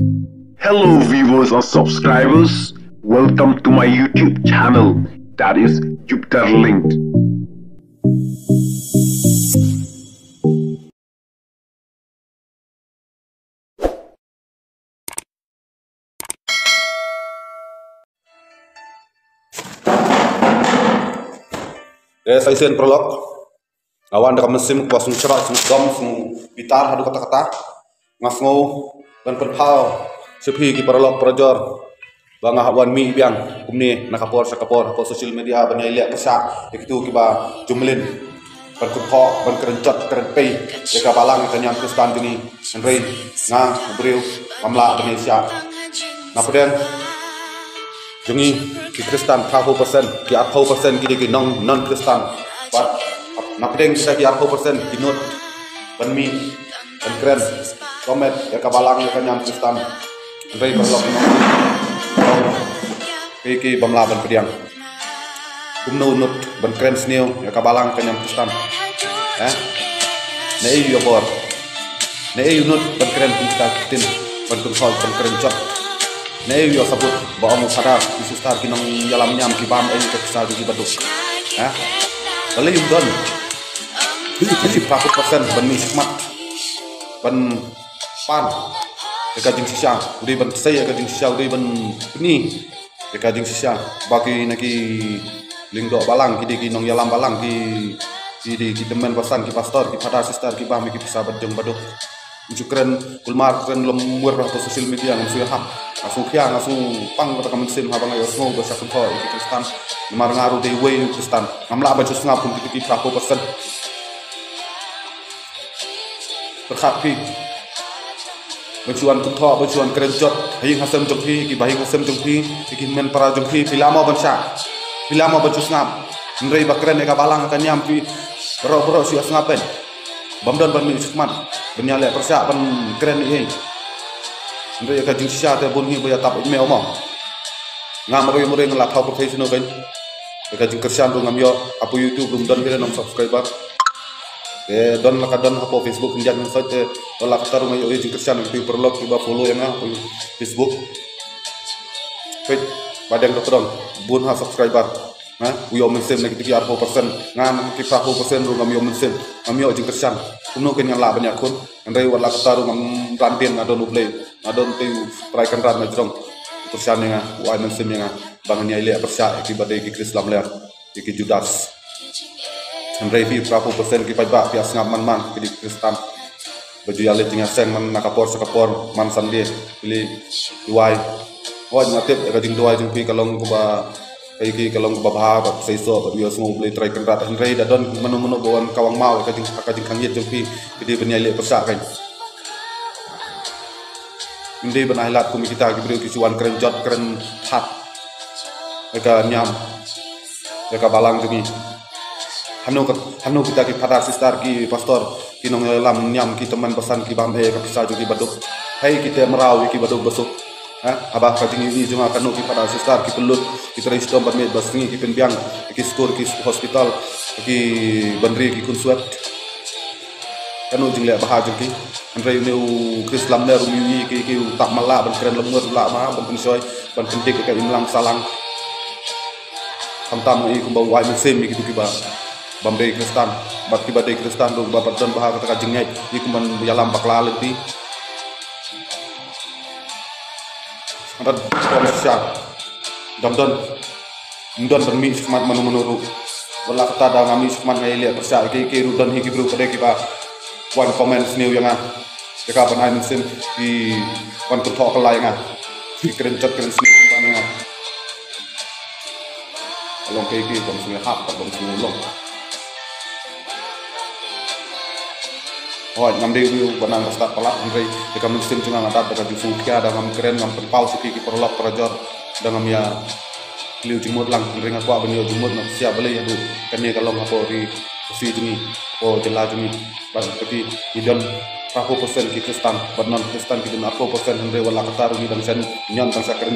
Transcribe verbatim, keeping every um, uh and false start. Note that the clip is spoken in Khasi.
Hello viewers and subscribers, welcome to my YouTube channel, that is Jupiter Linked. Te sa shisien paralok, nga wan da ka mynsiem kaba sngewsarong, sngewdom, sngewbitar haduh katta katta. Nga sngew ban pynpaw sha phi ki paralok parajor ba nga hap wan mih biang kumne na ka por sha ka por hapoh social media ban ïaleh pyrshah ïa kito kiba ju mlien ban kynthoh, ban kren jot, kren pei ïa ka balang, ïa ka niam Khristan jong ngi. Hynrei nga u briew ngam lah ban ïaishah. Napdeng jong ngi ki Khristan phra phew percent, ki arphew percent ki dei ki nong non Khristan. Bad napdeng kita ki arphew percent ki nud ban mih, ban kren, comment ïa ka balang, ïa ka niam Khristan. Hynrei paralok, ki nong, ki, ki bym lah ban pdiang. Kumno u nud ban kren sniew ïa ka balang, ka niam Khristan? Eh? Naei u ïoh bor? Naei u nud ban kren kumta ktien, ban kynthoh, ban kren jot? Naei u ïoh sabut ba ong u Phadar, ki sister, ki nongïalam niam ki bam ei ka pisa jong ki baduk? Eh? Balei ym don ki phra phew percent ban mih shakhmat, ban pan ïa ka jingshisha, u dei ban sei ïa ka jingshisha, u dei ban pyni ïa ka jingshisha ba kine ki lyngdoh balang, ki dei ki nongïalam balang, ki, ki dei ki tymmen basan, ki pastor, ki phadar, sister, ki bam ïa ki pisa bad jong baduk. Ym ju kren kulmar, kren lum mur ha social media, ngam sngewhap, nga sngewkhia, nga sngewpang kata ka mynsiem haba nga ïohsngew ba sha kynthoh ïa ki Khristan. Namar nga ruh dei uwei u Khristan, ngam lah ban shu sngap kum kito ki phra phew percent. Pyrkhat phi, ban shu wan kynthoh, ban shu wan kren jot ha ïing ha sem jong phi, ki bahaïing hasem jong phi, ki hynmen para jong phi, phi lah mo ban shah? Phi lah mo ban shu sngap? Hynrei ba kren ïa ka balang, ka niam phi, baroh baroh shu ïa sngap ban, bym don ban mih shakhmat ban ïaleh pyrshah, ban kren ei ei. Hynrei ïa ka jingshisha te bun hi ba ïa tap ïa me mo. Nga marwei marwei nga la thaw pyrthei shano kein. Ïa ka jingkyrshan ruh ngam ïoh, hapoh YouTube ruh ym don hi re nong subscriber. Te don la ka don hapoh Facebook hynja ngan sait te, wat la katta ruh nga ïoh ïa jingkyrshan ïa ki paralok kiba follow ïa nga hapoh Facebook. Peit, ba dang ka tdong bun ha subscriber. Ha, u ïoh mynsiem na kito ki arphew percent, nga na ki phra phew percent ruh ngam ïoh mynsiem, ngam ïoh jingkyrshan. Kumno kein ngan lah ban ïakhun? Hynrei wat la katta ruh ngam ran dien, nga don U Blei, nga don te U Trai Kynrad na jrong, u kyrshan ïa nga, u ai mynsiem ïa nga ba ngan ïaleh pyrshah ïa kiba dei ki Khrist lamler, ïa ki Judas. Hynrei phi phra phew percent ki paidbah phi ïa sngap man man, ki dei ki Khristan ba ju ïaleit jingïaseng man na ka por sha ka por, man Sunday phi leit duwai. Hooid, nga tip ïa ka jingduwai jong phi ka long kaba, ka ïa ki ka long kaba bha bad seisoh bad ïohsngew U Blei Trai Kynrad. Hynrei da don mano mano ba wan kawang maw ïa ka jing, ka jingkhang ïit jong phi, phi dei ban ïaleh pyrshah kein. Ym dei ban ailad kum kita ki briew ki shu wan kren jot kren that ïa ka niam, ïa ka balang jong ngi. Hano ka, hano kita ki phadar, sister, ki pastor, ki nongïalam niam, ki tymmen basan, ki bam ei ïa ka pisa jong ki baduk? Hei, ki teh mraw ïa ki baduk basuk. Ha, haba ka jingïohi jong nga, kano ki phadar, sister ki pynlut, ki trei shitom ban miet ban sngi, ki pynbiang ïa ki skur, ki hospital, ki ban ri, ki khunswet? Kano jingleh bha jong ki? Hynrei une u Khrist lamler, um ïohi ïa ki, ki u tap ma lah ban kren lum ngut, lah ma ban pynshoi, ban pyndik ïa ka imlang sahlang. Khamtam ngi kumba u ai mynsiem ïa kito kiba bym dei Khristan, bad kiba dei Khristan ruh ba pat don bha kata ka jingngeit, ïa kumban ïalam bakla lynti. Hadat ba shisha dang don, ym don ban mih shakhmat mano mano ruh. Wat la katta da nga mih shakhmat nga ïaleh pyrshah ïa kiei kiei ruh, don hi ki briew pat de kiba wan comment sniew ïa nga, ïa ka ban ai mynsiem, ki wan kynthoh kylla ïa nga, ki kren jot kren sniew ban ïa nga. Ka long kaei kaei bym sngewhap bad bym sngewlong. Hooid, ngam dei u briew uba nang ba stad palat, hynrei da ka mynsiem jong nga nga dap da ka jingsngewkhia, da ngam kren, ngam pynpaw sha phi ki paralok parajor, da ngam ïa khliew jingmut lang, hynrei nga kwah ban ïoh jingmut, nga psiah balei haduh kane ka long hapoh ri Khasi jong ngi, hapoh jylla jong ngi. Bad kati, ngi don phra phew percent ki Khristan, bad non Khristan ki don arphew percent, hynrei wat la katta ruh ngi dang shen ñion, dang sha kren.